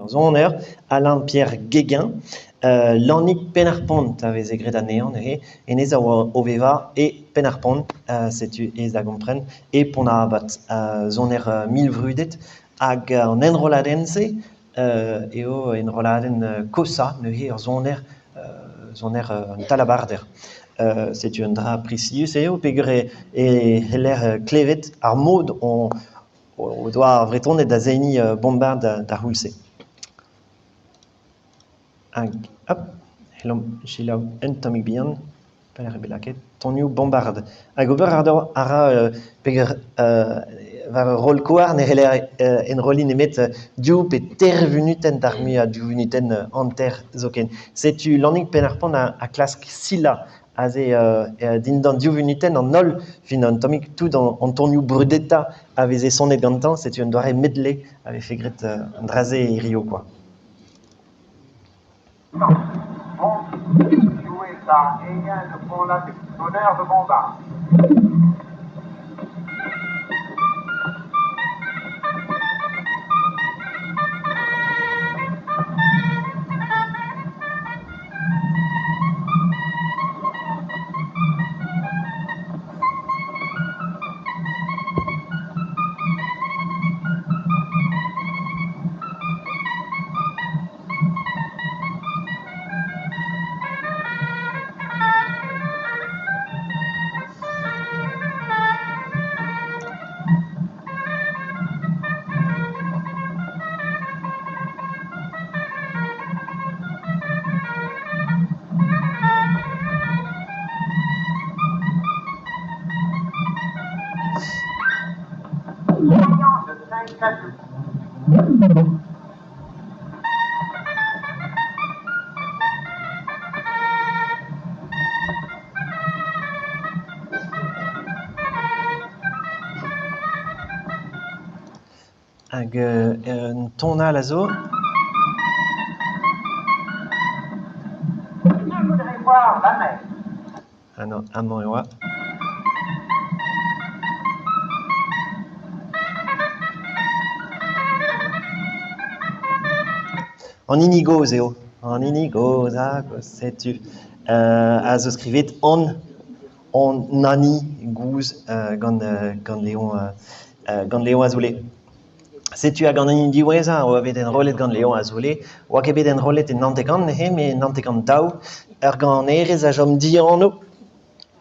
Ur soner, Alain-Pierre Guéguin, Lannig Penn-ar-Pont a veze graet anezhañ neuze, hennezh a oa o vevañ e Penn-ar-Pont, setu aes da gompren, e Pont-'n-Abad, soner mil-vrudet. Hag an enrolladenn-se eo enrolladenn koshañ neuze ur soner, soner un talabarder. Setu un dra prisius eo peogwir e c'heller klevet ar mod o doa ar Vretoned da seniñ bombard d'ar c'houlz-se. Hag hop, c'hellomp selaou un tammig bihan, pelec'h eo bet lakaet tonioù bombard. Hag ober a ra peger war ur roll-kouarn ne c'heller enrolliñ nemet div pe teir vunutenn d'ar muiañ, div vunutenn hanter zoken. Setu Lannig Penn-ar-Pont a klask silañ Aze dindan div vunutenn an holl fin un tammig tout an tonioù brudetañ a veze sonet gantañ, setu un doare medley a vefe graet an dra-se hirio kwa. Joué par Guéguin de Pont-l'Abbé, sonneur de bombarde. Hag un ton all a zo. Qui voudrait voir la mer? Ah non, amañ e oa. An hini gozh eo. An hini gozh ha setu a zo skrivet an an hini gozh gant gant Léon gant Léon Azoulay. Setu hag an hini diwezhañ a oa bet enrollet gant Léon Azoulay. Oa ket bet enrollet e 90 neuze, met 92. Ur ganerez a chom dianv.